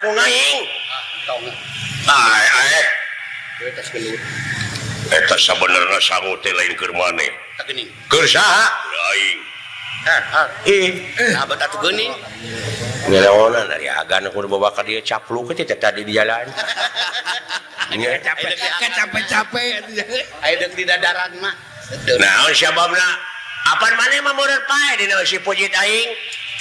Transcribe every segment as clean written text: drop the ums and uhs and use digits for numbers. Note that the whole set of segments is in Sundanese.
Ku aing. Ai ai. Eta sabenerna sangu teh lain keur maneh. Keur saha? Aing. Ih, abad atuh geuning. Ngelaonan ari agan kudu bawa ka dieu capluk teh tadi di jalan. Capek-capek. Aya deuk di dadaran mah. Naon sababna? Apan maneh mah meureun pae dina eusi pujit aing.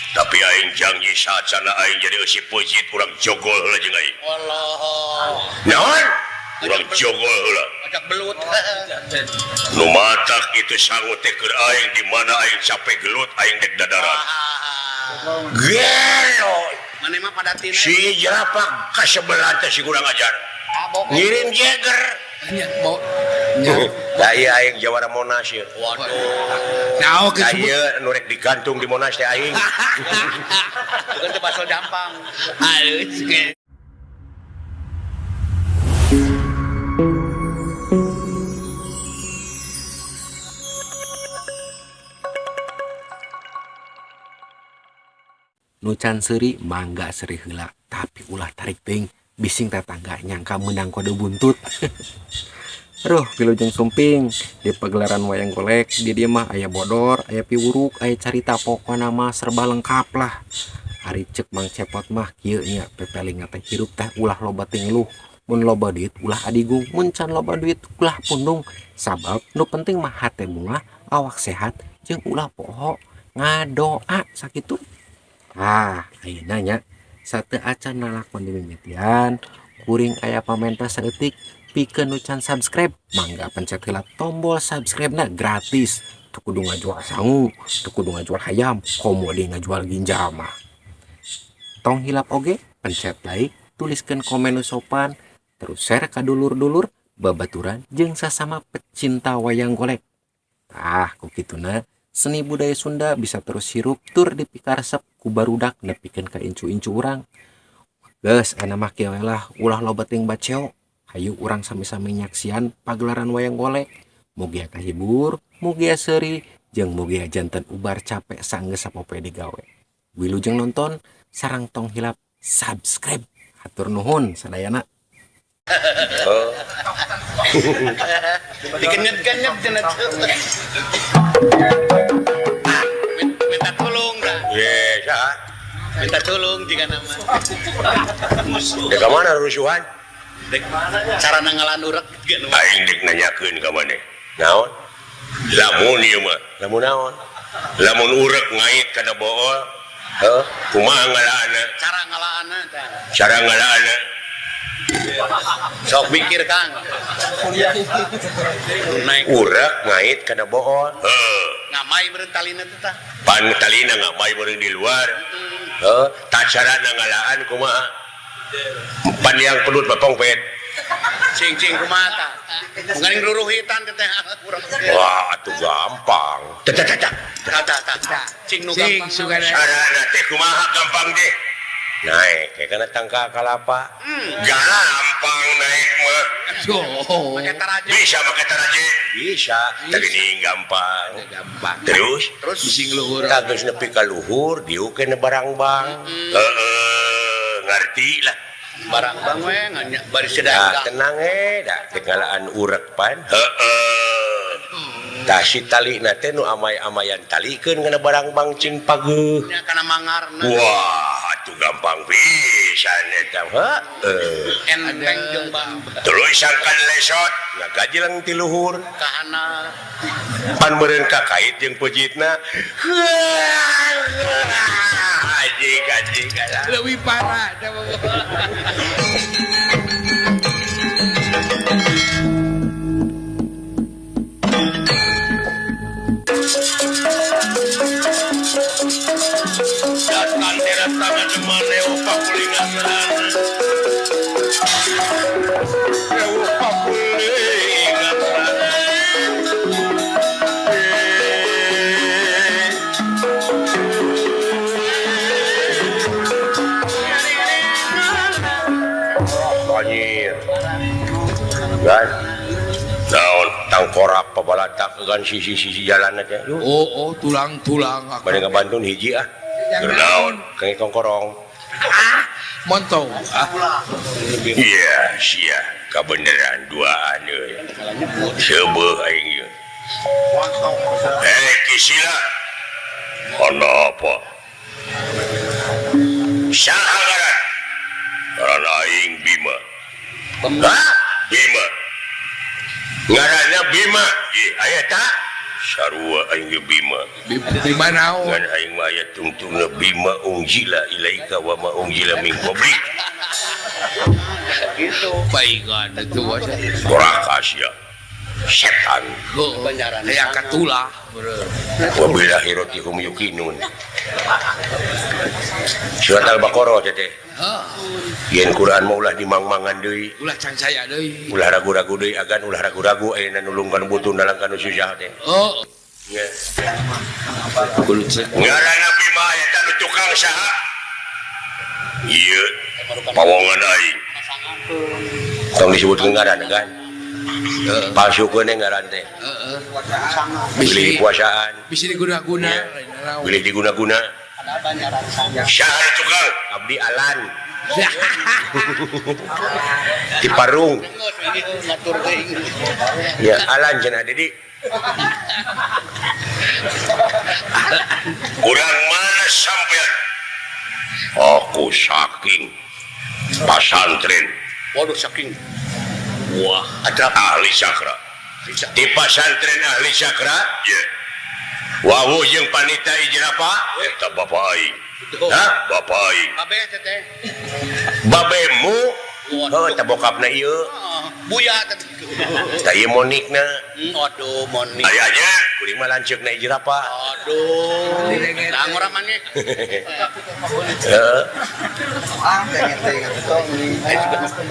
Tapi aing janji saacana aing jadi eusi pujit urang jogol heula jeung aing. Allah. Naon? Urang jogol heula. Ajak belut. Nu matak itu sangu teh keur aing di mana aing capek gelut aing dek dadaran. Gelo. Maneh mah pada tina. Si jerapak ka sebelah teh si kurang ajar. Ngirim jeger. Da ieu aing jawara Monas ieu. Waduh. Naon Da ieu nu rek digantung di Monas teh aing. Bukan teh basel gampang. Halus ge. Nu can seuri mangga seuri heula, tapi ulah tarik teuing bising tetangga nyangka meunang kode buntut. Aduh, wilujeng sumping di pagelaran wayang golek di dieu mah aya bodor, aya piwuruk, aya carita, pokona mah serba lengkap lah. Ari ceuk Mang Cepot mah kieu nya, pepeling teh hirup teh ulah loba tingluh, mun loba duit ulah adigung, mun can loba duit ulah pundung. Sabab nu penting mah hate mungah, awak sehat jeung ulah poho ngadoa sakitu. Ah, ayeuna nya sateu acan lalakon dimimitian, kuring aya pamenta saeutik pikeun nu can subscribe, mangga pencet heula tombol subscribe-na gratis. Teu kudu ngajual sangu, teu kudu ngajual hayam, komo deui ngajual ginjal mah. Tong hilap oge, pencet like, tuliskeun komen nu sopan, terus share ka dulur-dulur, babaturan jeung sasama pecinta wayang golek. Tah, ku kituna seni budaya Sunda bisa terus hirup tur dipikaresep ku barudak nepikeun ka incu-incu urang. Geus enak mah kieu we lah, ulah loba teuing baceo. Hayu urang sami-sami nyaksian pagelaran wayang golek. Mugia kahibur, mugia seuri, jeung mugia janten ubar capek sanggeus sapopoe digawe. Wilujeng nonton, sareng tong hilap subscribe. Hatur nuhun sadayana. Oh. Dikenyet-kenyet cenah. Minta tolong dah. Ye, saha? Minta tolong jika nama. Dek ka mana rusuhan? Dek carana ngalaan urek jika nama. Aing dek nanyakeun ka maneh. Naon? Lamun ieu mah, lamun naon? Lamun urek ngait kana bool, heuh, kumaha ngalaanna? Cara ngalaanna tah. Cara ngalaanna. Sok mikir Kang. Naik urek ngait kana bool. Heuh. Ngamai meureun talina teh tah. Pan talina ngamai meureun di luar. Heuh, tah carana ngalaan kumaha? Pan yang pedut bapongpet. Cing-cing kumaha tah? Mungkin ruruhitan teh teh urang. Wah, atuh gampang. Tah tah tah. Tah tah tah. Cing nu Cing, gampang. sugana. Carana teh kumaha gampang teh? Naik kayak kana tangka kalapa. Gampang naik mah. Oh. Make taraje. Bisa make taraje. Bisa. Bisa. Tapi ini gampang. Gampang. Terus? Terus bising luhur. Tah geus nepi ka luhur diukeun barang bang. Heeh, ngarti lah. Barang bang we nganya bari Nah, sedang. tenang dah ngalaan urek pan. Heeh. Tah si talina teh nu amay-amayan talikeun kana barang bang cing pageuh. Nya kana mangarna. Wah, atuh gampang pisan eta. Heeh. Enteng jeung bang. Tuluy sangkan lesot, ngagajeleng ti luhur. Kahana. Pan meureun kakait jeung pejitna. Anjing, anjing, anjing. Leuwih parah teh mah. Datang datangan maneh pakulingan. Pakulingan. Anjir. Kan? Naon tangkorak pabalatak kan sisi-sisi jalan teh. Oh, oh, tulang-tulang. Bade ngabantun hiji ah. Naon? Kenging kongkorong. Ah, Montong. Iya, sia kabeneran duaan euy. Seubeuh aing ieu. Eh, Kisila. Ana apa? Saha ngaran? Ngaran aing Bima. Hah? Bima. Ngaranna Bima. Ih, aya ta? Sarua aing ge Bima. Bima naon? Ngan aing mah aya tungtungna Bima ungjila ilaika wa ma ungjila min qablik. Gitu. Paingan itu wasa. Doraka sia. Setan. Banjaran. Aya katulah. Wa bil akhirati hum yuqinun. Surat Al-Baqarah teh teh. Yen Quran mah ulah dimangmangan deui. Ulah cangsaya deui. Ulah ragu-ragu deui agan ulah ragu-ragu ayeuna nulungkan butuh nalangkan susah teh. Oh. Nya. Ngaranna Bima eta nu tukang saha? Ieu pawongan aing. Tong disebutkeun ngaran kan? Palsukeun ngaran teh. Heeh. Bilih kuasaan. Bisi diguna-guna. Bilih diguna-guna. Saha tukang? Abdi Alan. Di Parung. Ya Alan cenah Dedi. Urang mana sampean? Aku saking pasantren. Waduh saking. Wah, ada ahli sakra. Di pasantren ahli sakra? Ye. Wawu jeung panita ijrapa? Eta bapa aing. Hah? Bapa aing. Babe teh teh. Babemu? Heuh, eta bokapna ieu. Buya teh. Tah ieu monikna. Aduh, monik. Aya nya, kuring mah lanceukna ijrapa. Aduh. Lah ngora maneh. Heeh.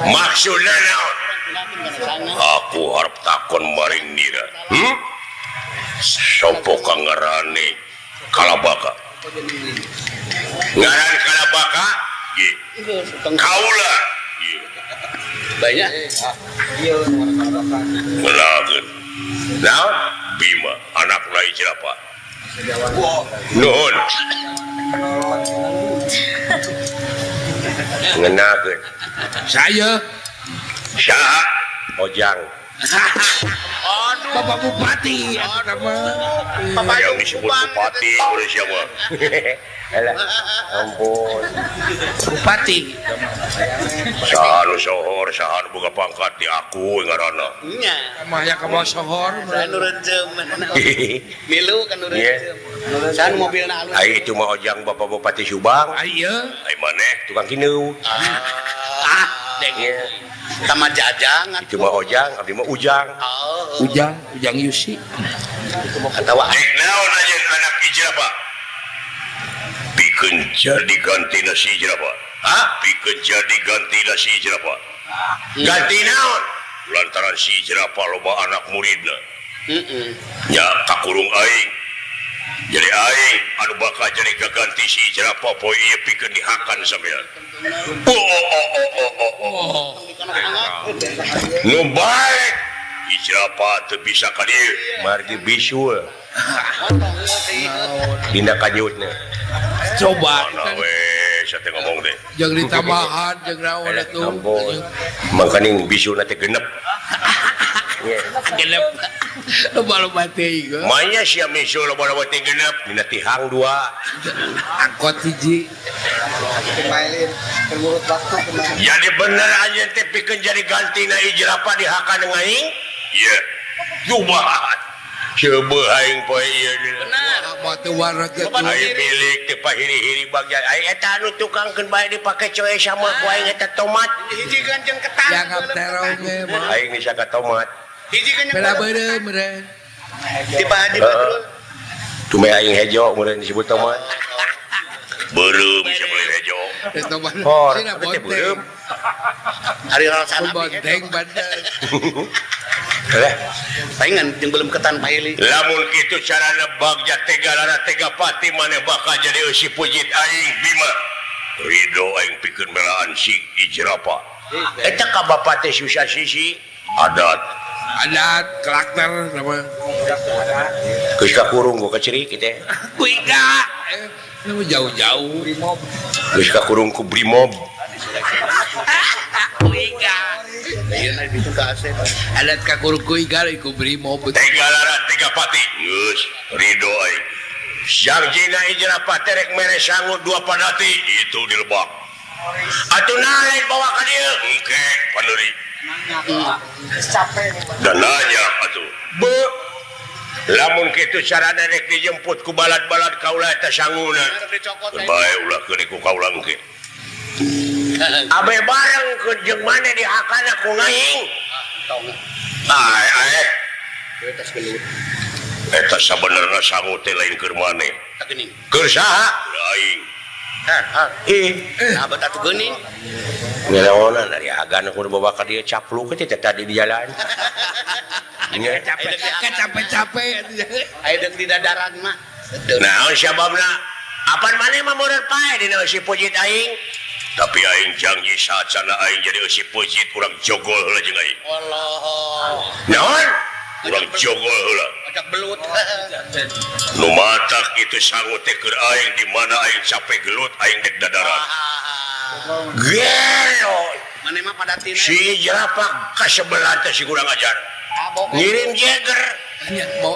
Maksudna naon? Aku harap takon maring nira. Sopo kang ngarane Kalabaka? Ngaran Kalabaka? Ye. Kaula. Ye. Banyak. Ngelakeun. Naon? Bima, anak lain siapa? Nuhun. Ngenakeun. Saya. Saha? Ojang. Aduh. Bapak Bupati. Bapak yang disebut Bupati oleh siapa? Alah, ampun. Bupati. Saha nu sohor, saha nu boga pangkat di aku ngaranna. Nya. Mah ya ka sohor. Saha nu rencem. Milu kan nu rencem. Saha nu mobilna alus. Ai itu mah Ojang Bapak Bupati Subang. Ai ieu. Ai maneh tukang kineung. Ah, deng. Sama Jajang itu mah Ojang, abdi mah Ujang. Oh. Ujang, Ujang Yusi. Atawa dek naon aja anak ijrapa? Pikeun jadi gantina si ijrapa. Hah? Pikeun jadi gantina si ijrapa. Ganti naon? Lantaran si ijrapa loba anak muridna. Heeh. Nya kakurung aing. Jadi aing anu bakal jadi kaganti si ijrapa poe ieu pikeun dihakan sampean. Oh oh oh oh oh oh. Nu baik ijrapa teu bisa ka dieu margi bisul. Dina kanyutna. Coba mana we sia teh ngomong teh. Jeung ditambahan jeung naon atuh. Mangkaning bisulna teh genep. Genep. Loba-loba teh. Manya sia misul loba-loba teh genep dina tihang dua. Angkot hiji. Jadi bener aja teh pikeun jadi gantina ijrapa dihakan aing? Ieu. Jumahat. Coba aing poe ieu. Benar. Mah teu wareg teh. Aing milik teh pahiri-hiri bagian aing eta anu tukangkeun bae dipake coe sama ku aing eta tomat. Hiji kan jeung ketan. Dianggap terong ge mah. Aing bisa ka tomat. Hiji kan bela beureum meureun. Di Pak Haji Badrul. Tume aing hejo meureun disebut tomat. Beureum bisa beli hejo. Hor, teh beureum. Ari rasana bonteng bandel. Lah, paingan jeung belum ketan paili. Lamun kitu carana bagja tega lara tega pati maneh bakal jadi eusi pujit aing Bima. Ridho aing pikeun melaan si ijrapa. Eta ka bapa teh susah sisi adat. Adat karakter nama. Geus kakurung ku kacerik teh. Kuika. Jauh-jauh. Geus kakurung ku Brimob. Ieu na bitu ka Asep. Alat ka ku iga ku Brimob. Tiga larat tiga pati. Geus ridho aing. Jangjina ijrapa terek mere sangu dua padati itu di lebak. Atuh naik bawa ka dieu. Engke paneuri. Dan nanya atuh. Be lamun kitu carana rek dijemput ku balad-balad kaula eta sanguna. Bae ulah keun ku kaula engke. Abe bareng ke jeung maneh dihakana ku ngaing. Ai ai. Eta sabenerna sangu teh lain keur maneh. Keur saha? Aing. Ih, abad atuh geuning. Ngeleonan dari agan kudu bawa ka dieu capluk teh tadi di jalan. Nya capek-capek. Aya deuk di dadaran mah. Naon sababna? Apan maneh mah meureun pae dina eusi pujit aing. Tapi aing janji saacana aing jadi eusi pujit urang jogol heula jeung aing. Allah. Naon? Urang jogol heula. Ajak belut. Nu matak itu sangu teh keur aing di mana aing capek gelut aing dek dadaran. Gelo. Maneh mah padatina. Si jerapah ka sebelah teh si kurang ajar. Ngirim jeger. Nya mau.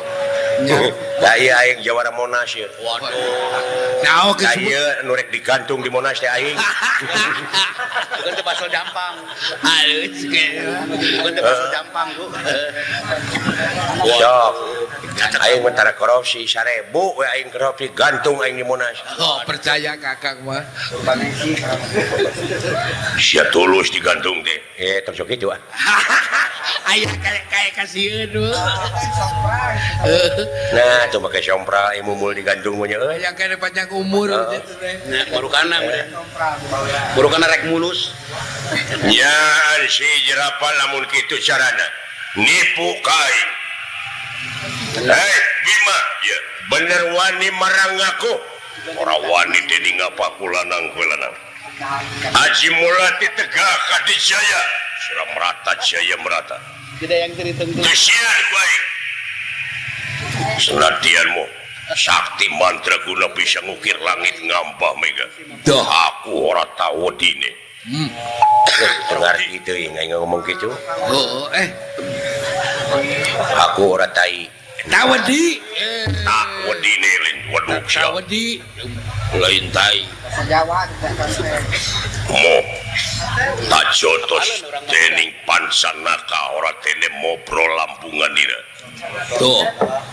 Da ieu aing jawara Monas ieu. Waduh. Naon Da ieu nu rek digantung di Monas teh aing. Bukan teh basel jampang. Alus ge. Bukan teh basel jampang, Bu. Sok. Aing mah tara korupsi 1000 we aing korupsi gantung aing di Monas. Oh, percaya kakak mah. Sia tulus digantung teh. Tong sok kitu ah. Aya kayak kasieun we. Nah, tuh make sompral ieu mumul digantung mah nya euy. Yang kene panjang umur gitu teh. Nya barukana meureun. Barukana rek mulus. Nya si jerapah lamun kitu carana nipu ka aing. Hei, Bima, ya bener wani marang aku. Ora wani teh ngapa ku lanang ku lanang. Aji mulati tegak ka dijaya. Sira merata jaya merata. Tidak yang cerita tentu. Kesian ku aing. Senadianmu sakti mantra guna bisa ngukir langit ngampah mega. Duh. Aku ora tau wedine. Dengar gitu ya, nggak ngomong gitu. Oh, Aku ora tai. Tak wedi. Tak wedine lain weduk sia. Tak wedi. Lain tai. Mo. Tak jotos dening pansanaka ora tene mobrol lampungan dira. Tuh,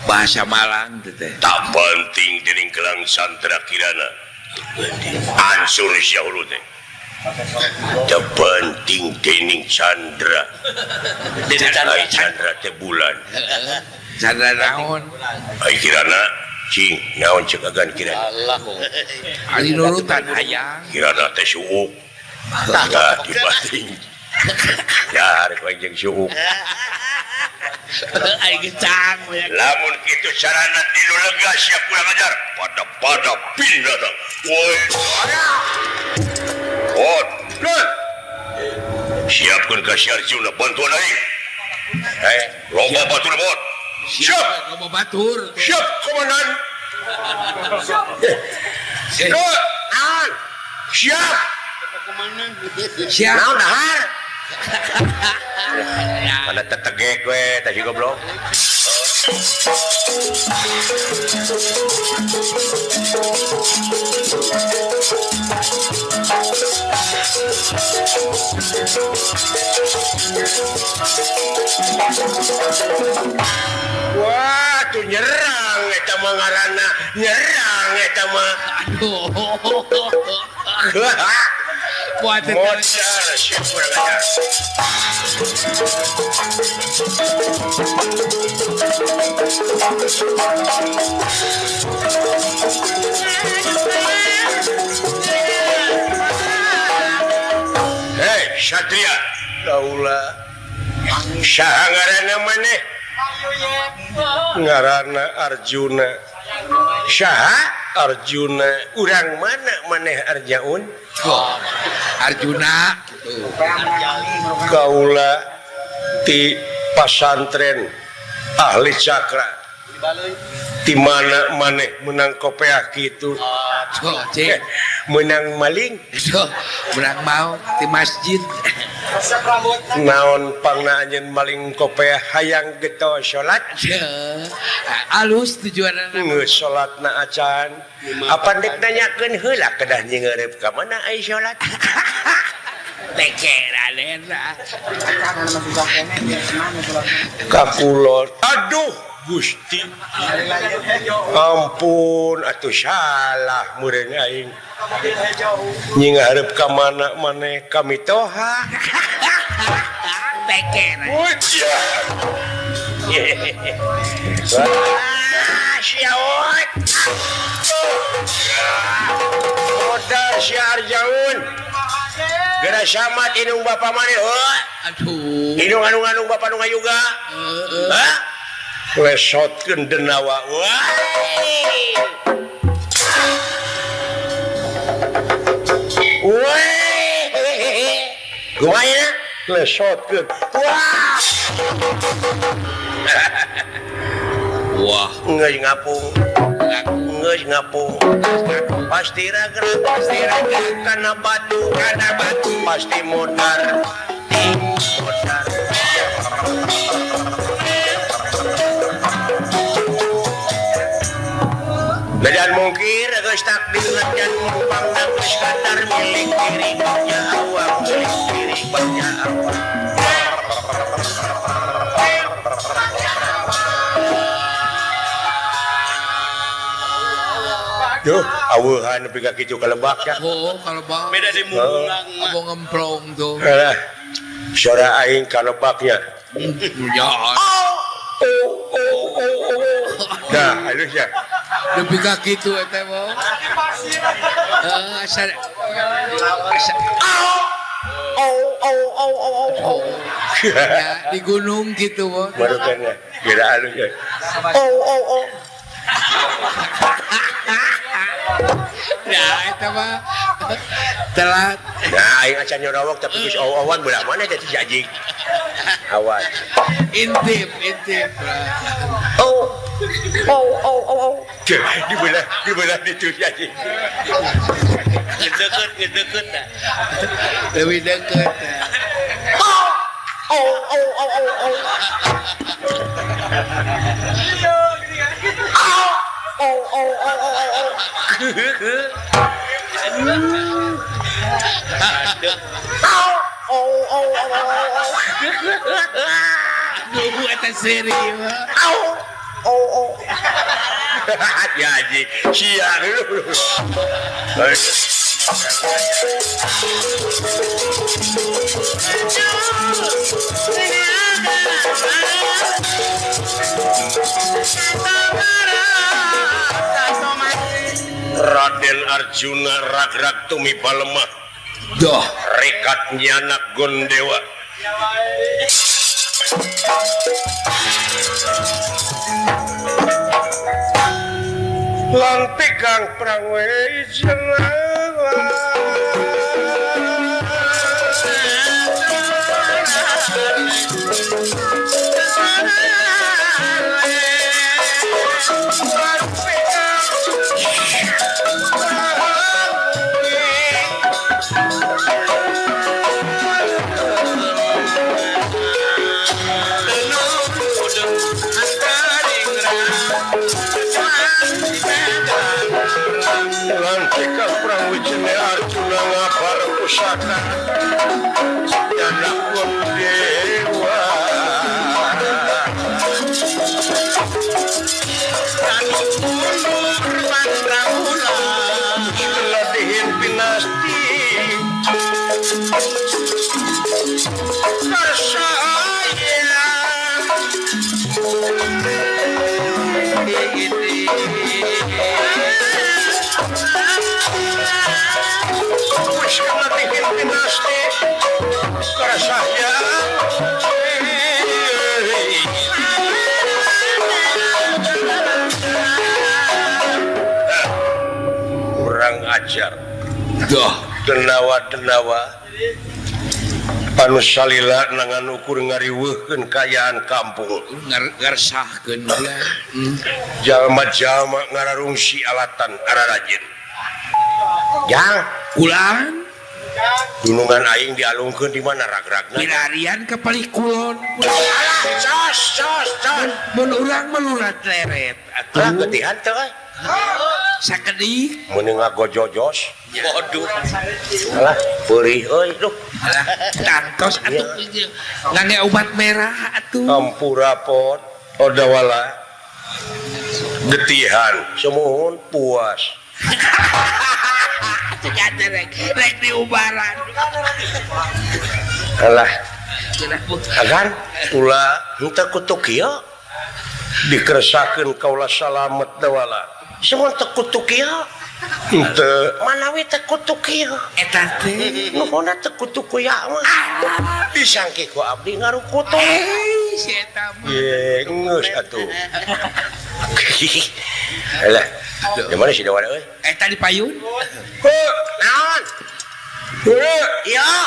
bahasa Malang teh. Tak penting dening gelang Sandra Kirana. Hancur sia hulu teh. Tak penting dening Chandra. Ai Chandra teh bulan. Chandra naon? Ai Kirana cing naon ceuk agan Kirana. Allah. Ari nurutan hayang. Kirana teh suuk. Tah dibating. Ya rek aing jeung suuk. Aing gecang we. Lamun kitu carana dilu lega sia kurang ajar. Pada-pada pindah datang. Woi. Hot. Siapkeun ka si Arjuna bantuan aing. Loba batur bot. Siap. Loba batur. Siap komandan. Siap. Siap. Siap. Naon dahar? Kana tetegek we tah si goblok. Wah, tuh nyerang eta mah ngaranna, nyerang eta mah. Aduh. Modar sia kurang ajar. Hei, Satria. Kaula. Saha ngaranna maneh? Ngaranna Arjuna. Saha? Arjuna. Urang mana maneh Arjaun? Oh, Arjuna gitu. Kaula ti pasantren ahli cakra. Di mana maneh menang kopeah kitu? Menang maling? Menang mau di masjid. Naon pangna anjeun maling kopeah hayang geto salat? Alus tujuanna. Geus salatna acan. Apa dek nanyakeun heula kedah nyingeureup ka mana ai salat? Ka kulon. Aduh Gusti. Ampun atuh salah meureun aing. Nyinghareup ka mana maneh kami toha. Siawat. Modal siar jaun. Geura samat indung bapa maneh heuh. Aduh. Indung anu-anu bapa nu ngayuga. Heeh. Lesotkeun denawa. Wah. Wah. Kumaha? Lesotkeun. Wah. Wah, geus ngapung. Geus ngapung. Pasti ragrag, pasti ragrag kana batu, kana batu, pasti modar, pasti modar. Ledan mungkir geus takdir ledan mumpang geus kadar milik diri banyak awak, milik diri banyak awak. Duh, aweuhan nepi ka kitu kalebak ya. Oh, kalebak. Beda di munggang. Abo ngemplong tuh. Alah. Sora aing kalebaknya. Ya. Oh, oh, oh, oh. Nah, halus ya. Nepi ka kitu eta mah. Heeh, asa asa Oh, oh, oh, oh, oh. Ya, di gunung gitu, Bo. Baru kan ya. Kira halus ya. Oh, oh, oh. Nah, eta mah telat. Nah, aing acan nyorowok tapi geus aw-awan belah mana teh si anjing. Awan. Intip, intip. Oh. Oh, oh, oh, oh. Dibelah ditu si anjing. Deket, deket dah. Lebih deket. Oh, oh, oh, oh, oh. Oh, oh, oh, oh, oh. Oh, oh, oh, oh. Aduh, eta seri mah. Oh, oh, oh. Ya anjing, sia dulu. Raden Arjuna ragrag tumiba lemah. Doh, rekat nyanak Gondewa. Lantikang prangwe jenawa. Lantikang Prawijaya Arjuna ngabar pusaka anak Gondewa. Mundur mandrawula keladihin pinasti tersayang keladihin pinasti tersayang. Kurang ajar. Doh, denawa-denawa. Anu salila nangan ukur ngariweuhkeun kaayaan kampung ngaresahkeun jalma-jalma ngararungsi alatan ararajin jang ulang dunungan aing dialungkeun di mana ragragna pilarian ke palikulon sos sos sos mun urang melurat leret atuh getihan teh euy sakedik mun ngagojojos waduh alah peurih euy duh alah tangtos atuh ngange obat merah atuh ampura pot odawala getihan sumuhun puas rek rek diubaran alah agan ulah henteu kutu kieu dikeresakeun kaula salamet dawala semua teu kutu kieu henteu manawi teu kutu kieu eta teh nuhunna teu kutu kuya mah disangki ku abdi ngarukutu si eta mah ye geus atuh alah di mana si dawala euy eta di payun heuh naon heuh ieu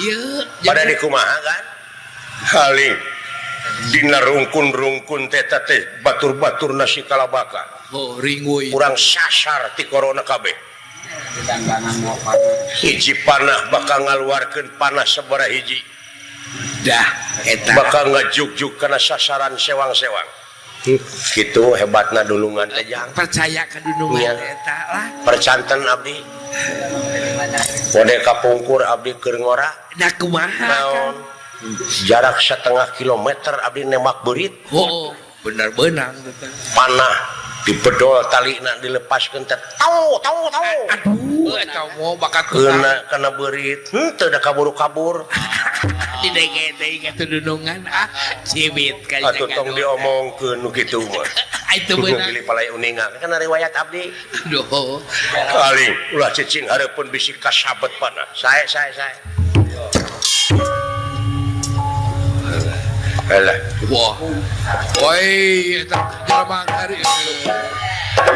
ieu pada di kumaha kan haling dina rungkun-rungkun teh teh batur-batur nasi kalabaka oh ringuy urang sasar ti corona kabeh hiji panah bakal ngaluarkeun panah sabaraha hiji dah eta bakal ngajugjug kana sasaran sewang-sewang kitu hebatna dulungan teh jang percaya ka dunungan eta lah percanten abdi wode kapungkur abdi keur ngora da kumaha naon jarak setengah kilometer abdi nembak beurit oh bener benang panah dibedol talina dilepaskeun teh tau tau tau aduh eta mau bakat kena kana beurit henteu da kaburu-kabur didege-dege ka dunungan ah cibit ka atuh tong diomongkeun nu kitu mah itu beunang pilih palai uninga kana riwayat abdi aduh aling ulah cicing hareupeun bisi kasabet panah sae sae sae alah wah oi eta jelema kari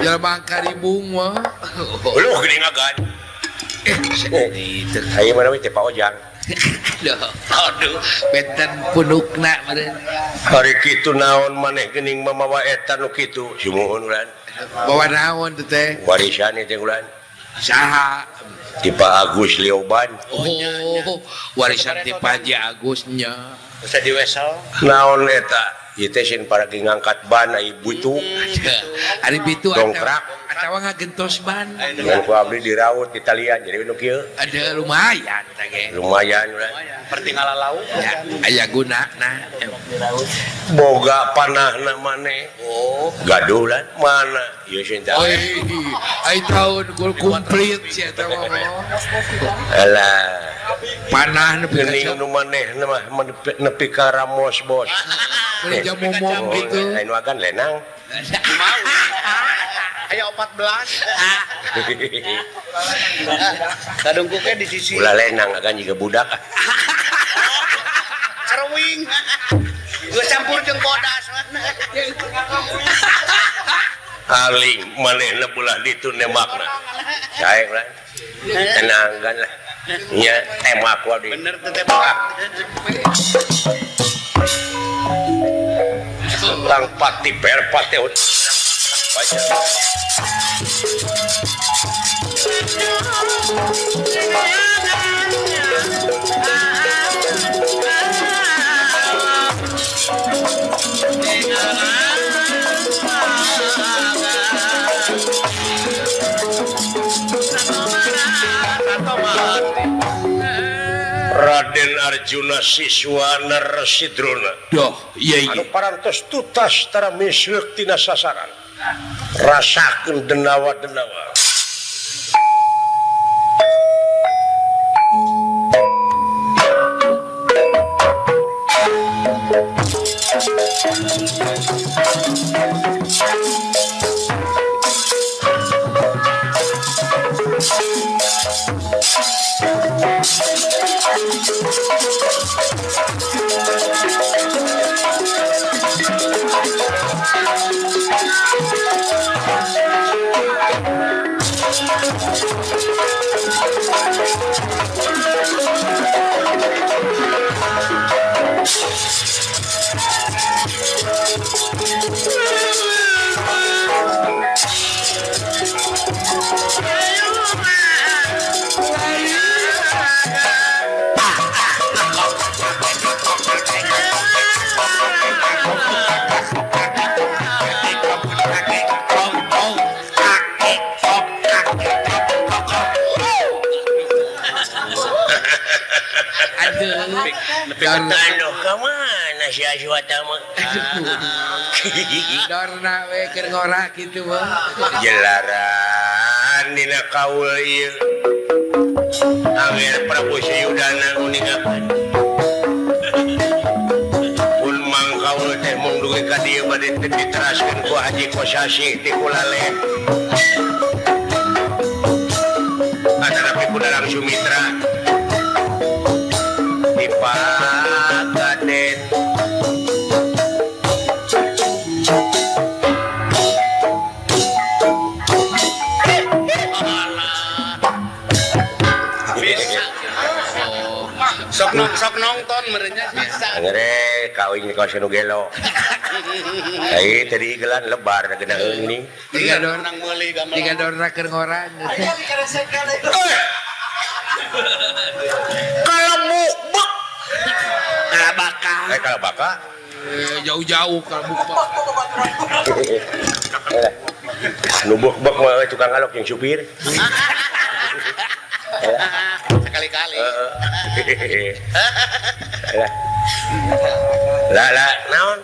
jelema karibung mah leuh geuning agan eh aya mana we teh Pak Ojang aduh benten punukna meureun hari kitu naon maneh geuning mamawa eta nu kitu sumuhun ulan bawa naon teh teh warisan teh ulan saha ti Pak Agus Lioban oh warisan ti Pak Haji Agus nya bisa diwesel naon eta ieu teh sin paragi ngangkat ban ai butu ari bitu dongkrak atawa ngagentos ban ngan ku abdi diraut di talian jadi nu kieu ada lumayan teh ge lumayan ulah pertinggalan laut ya aya gunana boga panahna maneh oh gaduh lan mana ieu sin teh oi ai taun komplit si eta mah alah panah nepi geuning nu maneh mah nepi ka ramos bos kerja momong gitu lain wagan lenang aya 14 kadungkuknya di sisi ulah lenang agan juga budak cerwing gua campur jeung bodas aling manehna belah ditu nembakna sae lah tenang kan lah nya tembak ku abdi bener teh tembak tentang pati perpati Raden Arjuna siswa Narsi Drona. Doh, iya iya. Anu parantos tutas tara misleuk tina sasaran. Rasakeun denawa-denawa. Aduh. Aduh ka mana si Aswata mah? Dorna we keur ngora kitu mah. Jelaran dina kaul ieu. Anger Prabu Suyudana uningakeun. Pun mang kaul teh mung dugi ka dieu bade diteraskeun ku Haji Kosasih ti Kulale. Atanapi ku Dalang Sumitra. Di Pagaden. Sok nonton merenya bisa. Ngere kawin ka nu gelo. Ai tadi gelan lebar genaheun ini. Tiga dorna meuli gamelan. Tiga dorna keur ngora. Kalebuk bek. Kalabaka. Kalabaka. Jauh-jauh kalebuk bek. Nu bek-bek mah tukang alok yang supir. Sekali-kali. Lah lah naon?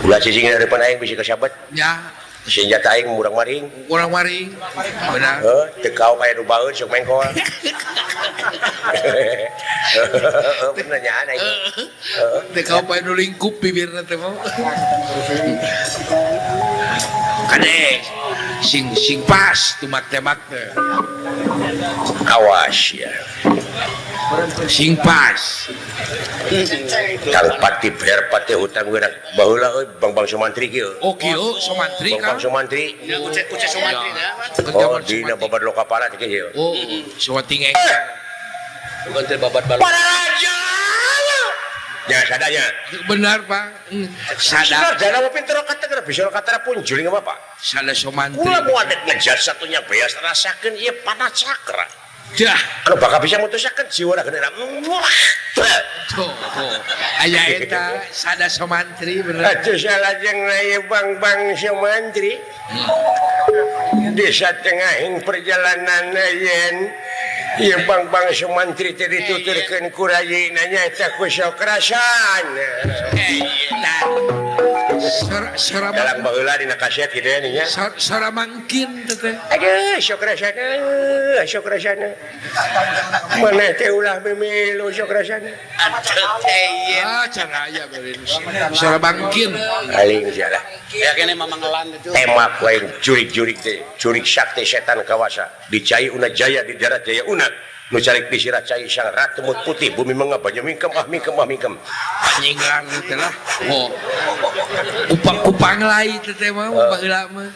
Ulah cicing dari depan aing bisa kasabet. Ya. Senjata aing murang maring. Kurang maring. Benar. Heuh, teu kau aya nu baeun sok mengkol. Bener nyaan aing. Teu kau aya nu lingkup bibirna teh mah. Kade sing sing pas tumak-temak teh. Awas ya. Sing pas. Kang Pati bayar pati hutang geura baheula euy Bang-bang Sumantri kieu. Oh kieu Sumantri Bang-bang Sumantri. Ya uce Sumantri nya. Oh dina babad lokapala teh kieu. Oh Sumantri ngeng. Bukan teh babad balok. Para raja. Ya sadanya. Benar Pak. Sada. Sadana mah pinter kata geura bisa kata pun juling apa Pak? Sada Sumantri. Kula moal ngejar satunya beas rasakeun ieu panah cakra. Dah. Anu bakal bisa mutusakeun jiwa geuna. Tuh. Aya eta sada Sumantri bener. Atuh salajengna ieu Bang-bang Sumantri. Desa tengahing perjalanan yen ieu Bang-bang Sumantri teh dituturkeun ku rayina nyaeta ku Sokrasan. Dalam baheula dina kaset kitu ya nya. Sora mangkin teh. Aduh, Sokrasana, Sokrasana. Maneh teh ulah mimilu Sokrasana. Atuh teh yen. Ah, cara aya beureun. Sora bangkin. Aling sia lah. Ya kene mamangelan itu. Tema ku aing jurig-jurig teh, jurig sakti setan kawasa. Di Cai Una Jaya di darat Jaya Una. Nu calik di sirah cai sang ratu mut putih bumi mengapa mingkem ah mingkem ah mingkem. Panyinggang teh lah. Oh. Kupang-kupang lai teh teh mah baheula mah.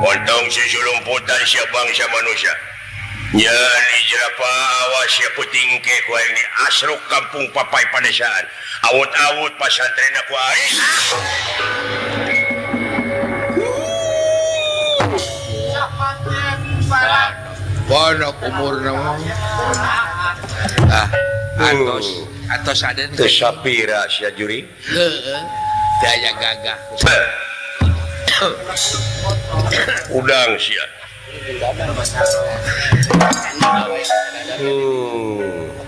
Ontong sisulumputan sia bangsa manusia. Nyeri jerapah awas sia puting ke ku aing di asruk kampung papai padesaan. Awut-awut pasantren aku aing. Bono umurna mah. Ah, atos atos aden teu sapira sia juri. Heeh. Daya gagah. Udang sia.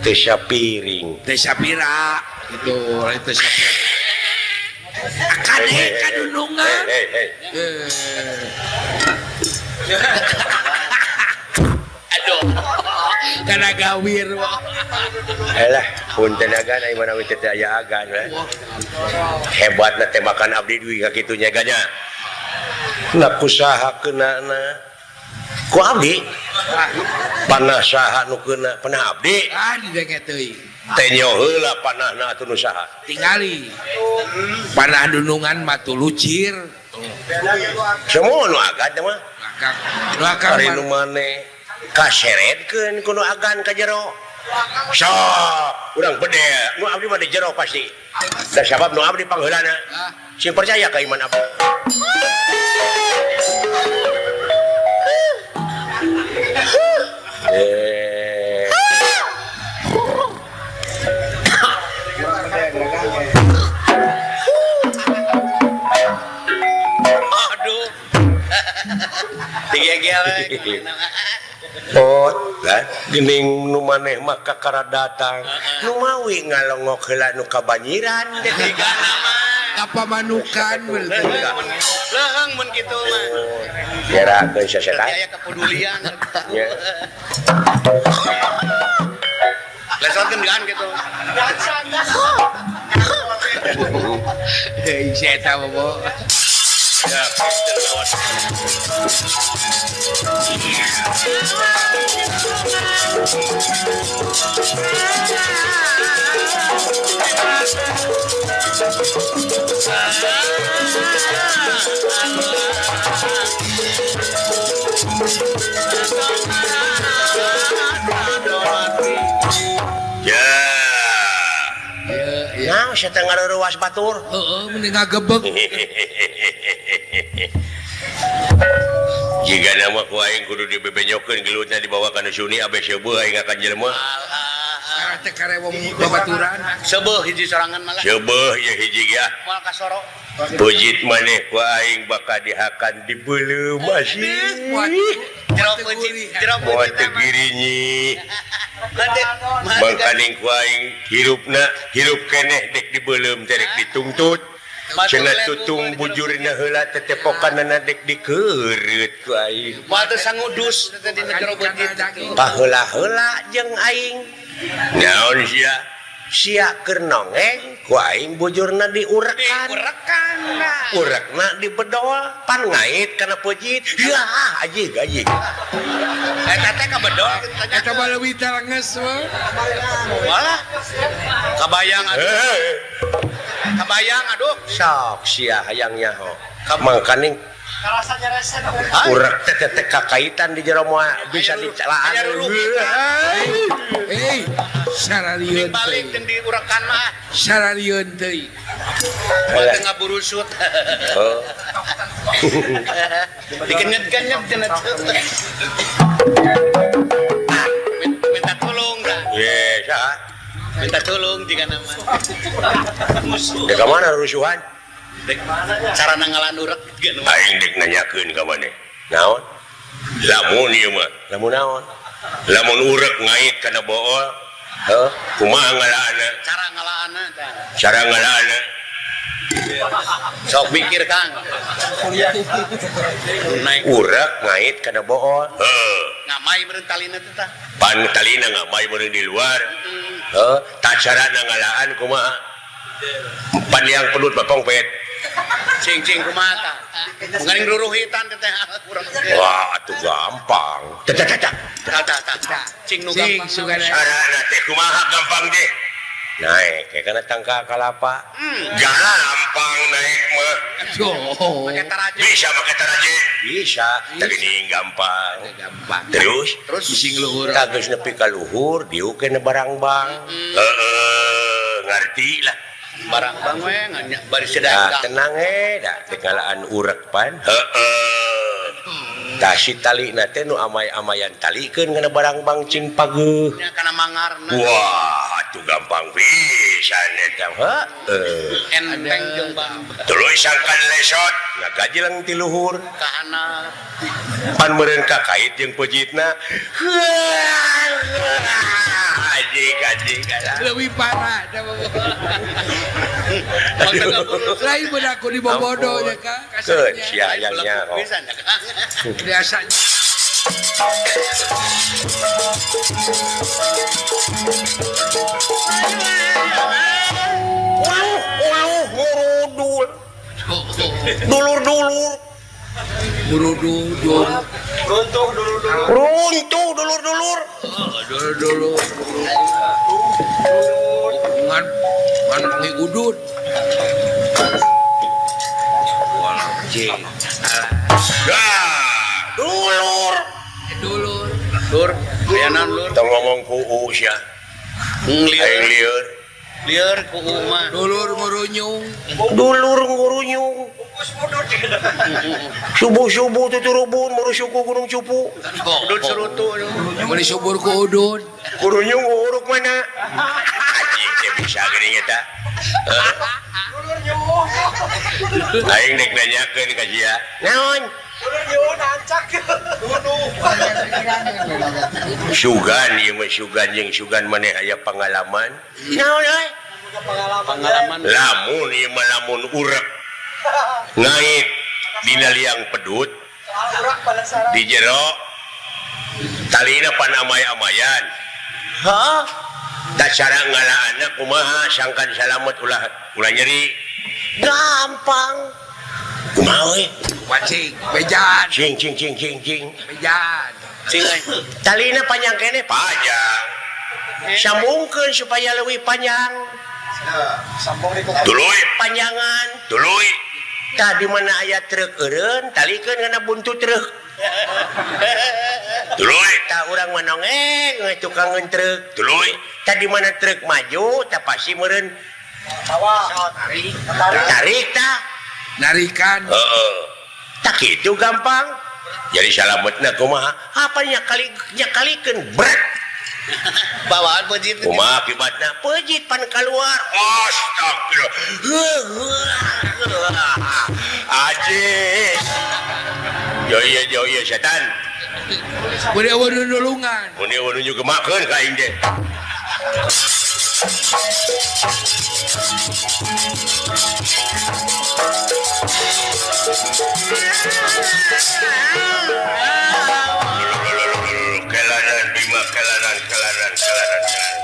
Teu sapiring. Teu sapira gitu, lain teu sapira. Kade kadunungan. Aduh. Kana gawir. Elah, punten agan aya mana teh aya agan. Hebatna tembakan abdi duwi ka kitu nya ganya. Na kusaha keunana? Ku abdi? Panah saha nu keuna? Panah abdi? Ah, didenge teuing. Teh nyo heula panahna atuh nu saha? Tingali. Panah dunungan mah tulucir. Semua nu agan teh mah. Nu akang. Ari nu maneh kaseretkeun ku nu agan ka jero. Sok, urang bedel. Nu abdi mah di jero pasti. Da sabab nu abdi pangheulana. Sing percaya ka iman abdi. Aduh. Digegel. Oh, lah geuning nu maneh mah kakara datang. Nu mawi ngalongok heula nu kabanyiran kapamanukan leuheung mun kitu mah. Gerakeun sasetan. Aya kepedulian. Nya. Lesorkeun gaan kitu. Heuh, si eta bobo. Ya, nah, saya tengah ruas batur. Heeh, mending ngagebeg. Jika nama ku aing kudu dibebenyokeun gelutna dibawa ka nu suni abe seubeuh aing akan jelema. Sareng teh karewong babaturan. Seubeuh hiji sorangan malah. Seubeuh ye hiji ge. Moal kasoro. Pujit maneh ku aing bakal dihakan dibeuleum asih. Jero pujit, jero Moal pujit. teu girinyi. Mangkaning ku aing hirupna hirup keneh dek dibeuleum teh dek ditungtut. Cenah tutung bujurna heula tetepokanana dek dikeureut ku aing. Moal teu sangudus teh dina jero pujit. Paheula-heula jeung aing. Naon sia? Sia keur nongeng ku aing bujurna diurekan. Diurekan. Urekna dibedol pan ngait kana peujeut. Yah, ajig ajig. Eta teh kabedol Eta mah leuwih telenges mah. Walah. Kabayang aduh. Kabayang aduh. Sok sia hayang nyaho. Mangkaning urek teh teh kakaitan di jero moal bisa dicelaan. Hei, sararieun balik jeung diurekan mah. Sararieun teuing. Moal teu ngaburusut. Heuh. Dikenyet-kenyet cenah. Minta tolong dah. Ye, saha? Minta tolong jika nama. Dek ka mana rusuhan? Dek carana ngalan urek Aing dek nanyakeun ka maneh. Naon? Lamun ieu mah. Lamun naon? Lamun urek ngait kana bool. Heuh, kumaha ngalaanna? Cara ngalaanna tah. Cara ngalaanna. Sok mikir Kang. Naik urek ngait kana bool. Heuh. Ngamai meureun talina teh tah. Pan talina ngamai meureun di luar. Heuh, tah carana ngalaan kumaha? Pan yang pedut bapong pet. Cing-cing kumaha tah? Mungkin ruruhitan teh urang. Wah, atuh gampang. Tah tah tah. Tah tah tah. Cing nu gampang. Carana teh kumaha gampang deh. Naik ke kana tangka kalapa. Gampang naik mah. Make taraje. Bisa make taraje. Bisa. Tah geuning gampang. Gampang. Terus terus bising luhur. Tah geus nepi ka luhur diukeun barangbang. Heeh, ngarti lah. Barangbang we nganya bari sedang. Nah, tenang he, da teh ngalaan urek pan. Heeh. Tah si talina teh nu amay-amayan talikeun kana barangbang cing pageuh. Nya kana mangarna. Wah, atuh gampang pisan eta. Heeh. Enteng jeung bang. Tuluy sangkan lesot, ngagajeleng ti luhur. Ka handap. Pan meureun kakait jeung pejitna. Anjing anjing. Leuwih parah da lain beun aku dibobodo nya Kang. Keun sia nya. Biasa. Uluh uluh ngurudul. Dulur-dulur. Ngurudul runtuh dulur-dulur. Runtuh dulur-dulur. Dulur-dulur. Ngan ngan mangi udud. Anjing. Dulur. Dulur. Lur, aya naon lur? Tong ngomong ku u sia. Aing lieur. Lieur ku u mah. Dulur ngurunyung. Dulur ngurunyung. Subuh-subuh tuturubun muru suku gunung cupu. Udud serutu. Meuli subur ku udud. Ngurunyung uruk mana? Anjing teh bisa geuning eta. Dulur nyuwuh. Aing dek nanyakeun ka sia. Naon? Dulur nyuwuh nancak. Sugan ieu mah sugan jeung sugan maneh aya pangalaman. Naon euy? Pengalaman. Lamun ieu mah lamun urek ngait dina liang pedut di jero talina pan amay-amayan. Hah? Da cara ngalaanna kumaha sangkan salamet ulah ulah nyeri. Gampang. Kumaha euy? Wacing, bejan. Cing cing cing cing cing. Bejan. Cing euy. Talina panjang keneh panjang. Sambungkeun supaya leuwih panjang. Tuluy panjangan, tuluy. Tah di mana aya truk eureun, talikeun kana buntut truk. Tuluy tah urang mah nongeng we tukangeun truk. Tuluy tah di mana truk maju tah pasti meureun tarik tah narikan. Heeh. Tah kitu gampang. Jadi salametna kumaha? Apa nya kali nya kalikeun bret. Bawaan pejit. Kumaha akibatna? Pejit pan keluar. Astagfirullah. Ajis. Jauh ieu setan. Mun eueuh nu nulungan. Mun eueuh nu nyugemakeun ka aing teh. Kelanan Bima kelanan kelanan kelanan kelanan.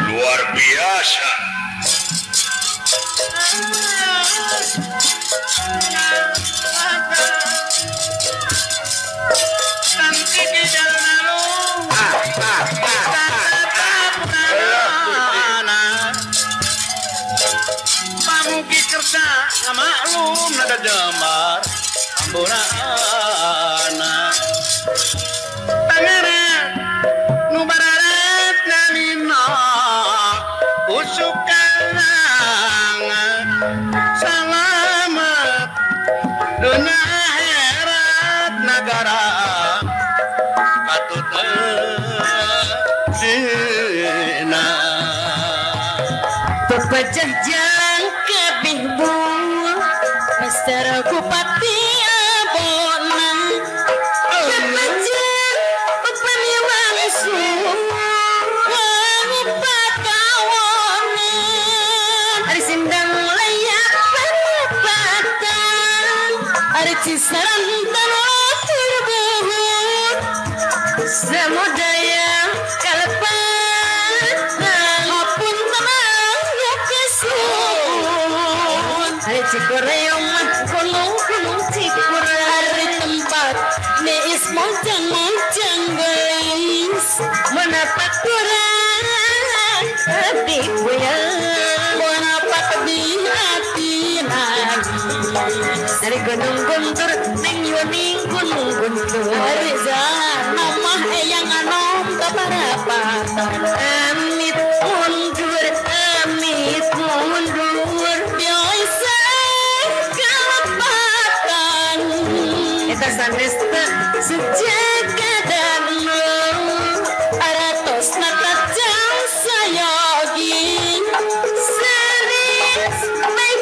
Luar biasa. Pamuki kersa ngamaklum nada jembar amburana pangeran nu bararat namina usuk kalangan salamet dunia akhirat nagara patut dina pepecah jalan kebih buah Mister Kupati abona pepecah upami wangsu wangi pakawonan ari sindang layak perempatan ari cisarantan turbuhun samudaya kalepatan hapun tenang kesuhun ari cikureyong mah gunung-gunung cikur ari tempat neis mojang-mojang gelis menapak kurang hati goyang menapak di hati nangis dari gunung guntur ning yuning gunung guntur ari nama eyang anom kaparapatan amit mundur biasa kalepatan eta sanes teu sejak aratos nata jang sayogi sanes baik.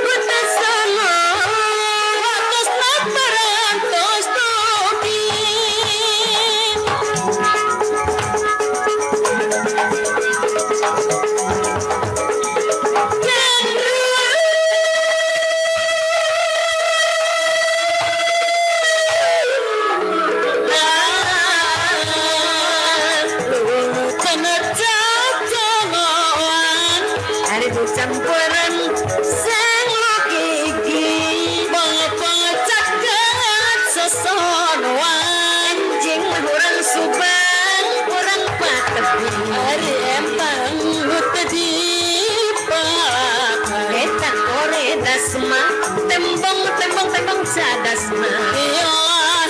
cadas mah tembong tembong tembong cadas mah yo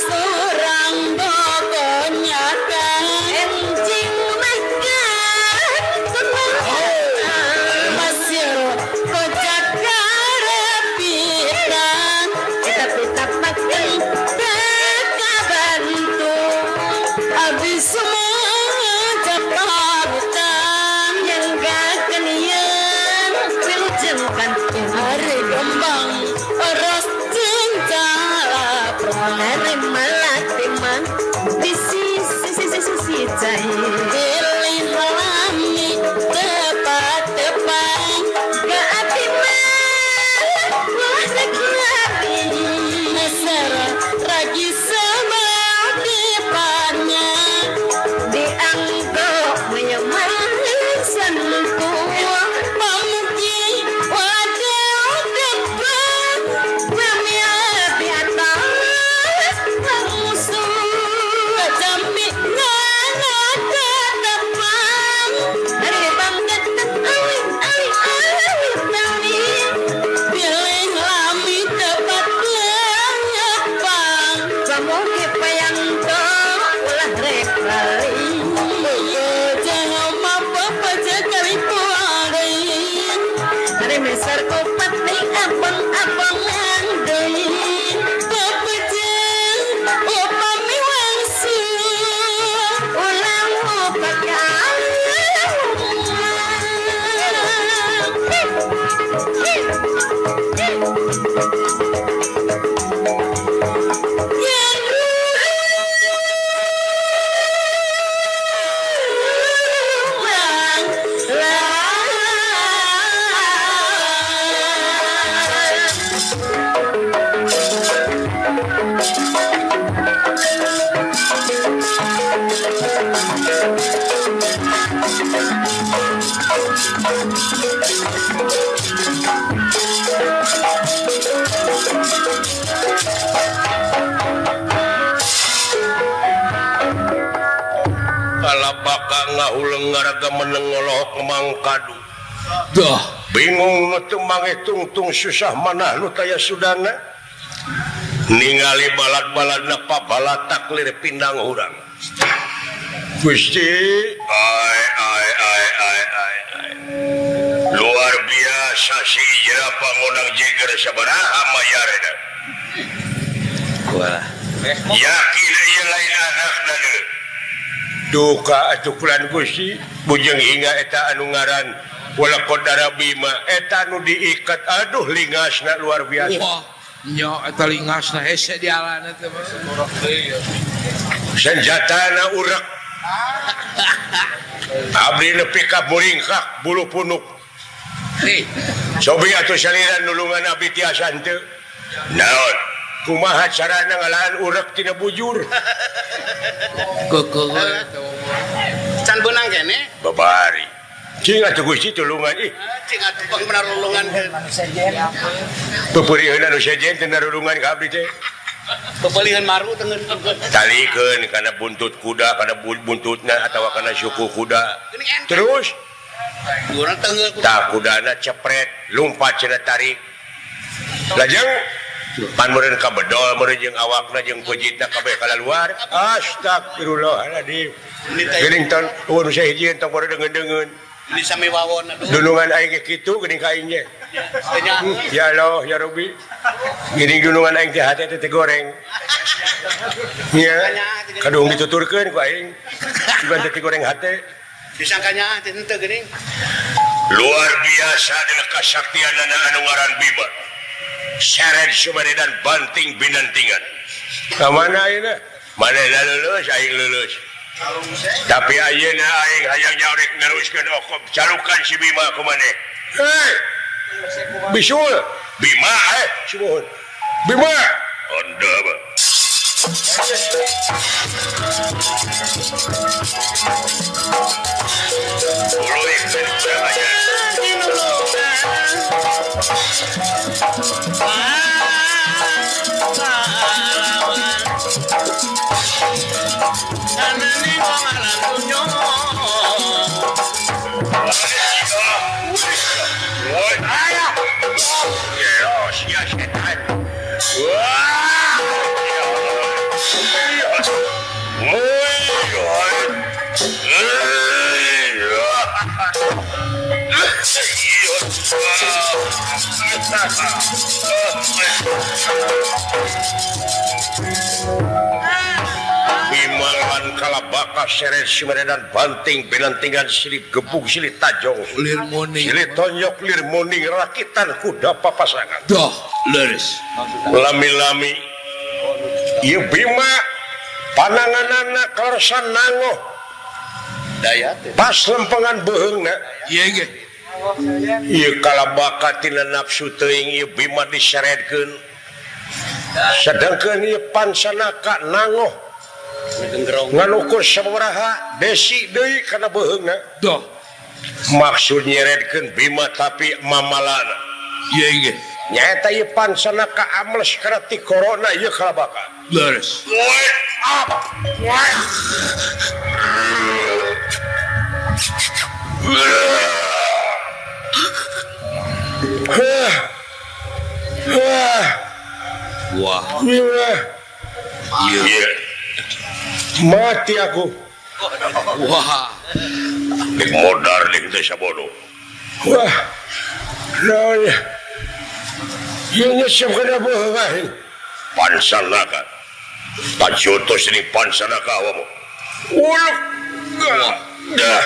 surang bogonyakan enjing makan masih kocak karepitan kita pita pakai teka bantu abis semua capatan yang gak kenian wilujengkan hari gembang eros cinta hari melati di sisi sisi sisi cair pilih lami tepat tepat gak ati mah lagi mesra ragi sama depannya dianggap menyemangkan pamuki wadah depan di atas musuh jambi ngana ke depan dari bangga awi awi awi awi pilih lami tepat lenyapang pamuki payang ulah rek lari jangan mampu pecah puarin hari mesar kopat nih abang-abangan deui pepejeng upami wangsu ulang upakan. Yang ruang lah. Kalabaka ngahuleng ngaraga meneng ngolohok mangkadu. Dah bingung nu teu mangeh tungtung susah manah nu taya sudana. Ningali balad-baladna pabalatak lir pindang hurang. Gusti, ai ai ai ai ai ai. Luar biasa si Ijra pangonang jeger sabaraha mayarna. Wah. Yakin ieu lain anakna deui. Duka atuh kulan Gusti bujeng hingga eta anu ngaran wala qadara bima eta nu diikat aduh lingasna luar biasa. Wah, nya eta lingasna hese dialana teh mah. Senjatana urek. Abdi nepi ka muringkak bulu punuk. Nih, cobi atuh saliran nulungan abdi tiasa henteu. Naon? Kumaha carana ngalahan urek tina bujur? Keukeuh can beunang kene babari. Cing atuh Gusti tulungan ih. Cing atuh pang narulungan. Peperiheun anu sejen teu narulungan ka abdi teh. Pepelihan maru tengen. Talikeun kana buntut kuda, kana buntutna atawa kana suku kuda. Terus urang tengeul kuda. Tah kudana cepret, lumpat cenah tarik. Lajeng pan meureun ka bedol meureun jeung awakna jeung pejitna kabeh kalaluar. Astagfirullahaladzim. Geuning ton eueuh nu sahiji tong podo deungeun-deungeun. Ini sami wawon aduh. Dunungan aing ge kitu geuning ka aing ge. Ya Allah ya Rabbi. Geuning dunungan aing teh hate teh goreng. Nya kadung dituturkeun ku aing. Cuman teh goreng hate. Disangkanya teh henteu geuning. Luar biasa dina kasaktianana anu ngaran Bima. Seret sumaredan banting binantingan. Ka mana ayeuna? Manehna lulus aing lulus. Tapi ayeuna aing hayang nyaurek neruskeun okob carukan si Bima ku maneh. Hei. Bisul. Bima sumuhun. Bima. Onda ba. Tuluy kurang ajar. Bimalan kalabaka seret simeredan banting belantingan silip gebuk silip tajong lir muning silip tonyok lir muning rakitan kuda papasangan doh leres lami-lami ieu Bima pananganana kalersan nangoh daya pas lempengan beuheungna ieu ge ieu kalabaka tina nafsu teuing ieu Bima diseretkeun sedangkeun ieu Pancanaka nangoh ngalukur sabaraha desi deui kana beuheungna doh maksud nyeretkeun Bima tapi mamalana ieu ge nyaeta ieu Pancanaka amles kana ti corona ieu kalabaka leres up wah iya mati aku wah dik modar dik teh sabodo wah naon ieu nyesep kana beuheung Pancanaka pajotos ini Pancanaka awamu uluk dah ya.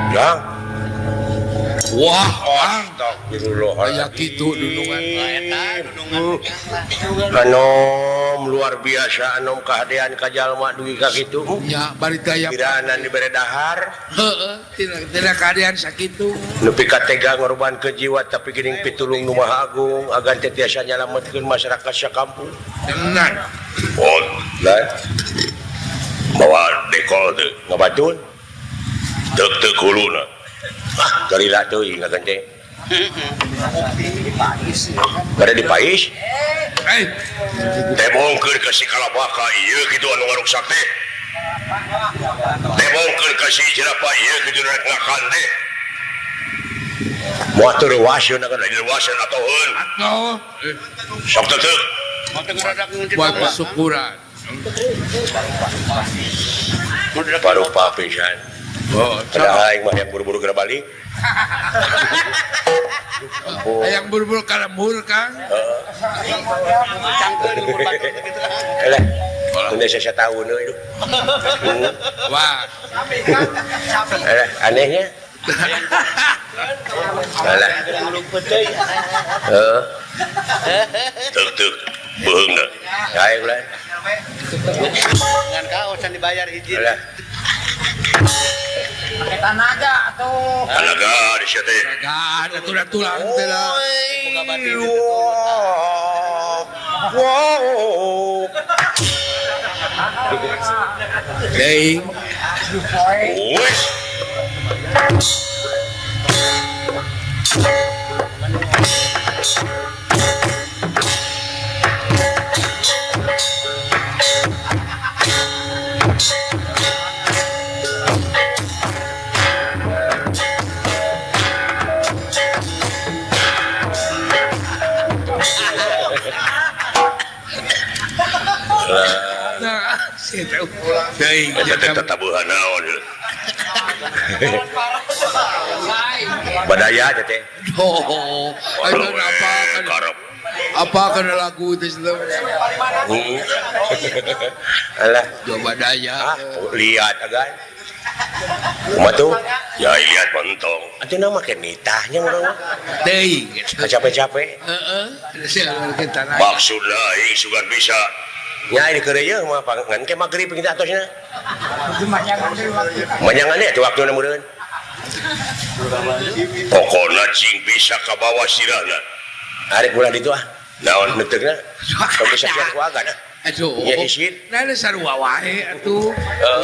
Ya. Wah, astagfirullah. Aya kitu dunungan. Anom luar biasa anom kahadean ka jalma dugi ka kitu. Nya bari teh aya piranan dibere dahar. Heeh, tina kahadean sakitu. Nepi ka tega ngorbankeun jiwa tapi geuning pitulung nu Maha Agung agan teh tiasa nyalametkeun masyarakat sakampung. Tenan. Oh, lah. Bawa dekol teh ngabatun. Teuk-teuk huluna. Ah, garila teuing agan teh. Bade dipais? Eh, tebongkeun ka si kalabaka ieu kitu anu ngaruksak teh. Tebongkeun ka si jerapa ieu kitu rek ngakan teh. Moal teu reuaseun agan lain reuaseun atoheun. Atoh. Sok teu. Buat syukuran. Parupa pisan. Oh, padahal aing mah yang buru-buru geura balik. Hayang buru-buru ka lembur, Kang. Heeh. Eleh. Geus satahun euy. Wah. Eleh, anehnya. Alah. Heeh. Teuk-teuk beuheungna. Aing lah. Ngan kaos can dibayar hiji. Alah. Pakai tanaga atuh. Tanaga di sia teh. Tanaga atuh tulang teh lah. Wow. Deui. Wes. Tetabuhan naon badaya aja teh. Oh, apa apa kana lagu teh Alah, coba daya. Ah, lihat agan. Kumaha tuh? Ya lihat pentong. Atuh na make nitahnya urang mah. Deui. Capek-capek. Heeh. Maksudna aing sugan bisa. Nya ini keur ieu mah ngan ke magrib kita atosna. Manyangan teh waktuna meureun. Pokona cing bisa ka bawah sirahna. Arek ulah ditu ah. Naon neuteukna? Tong bisa siap ku agan ah. Aduh. Nya isin. Nah, sarua wae atuh. Heeh.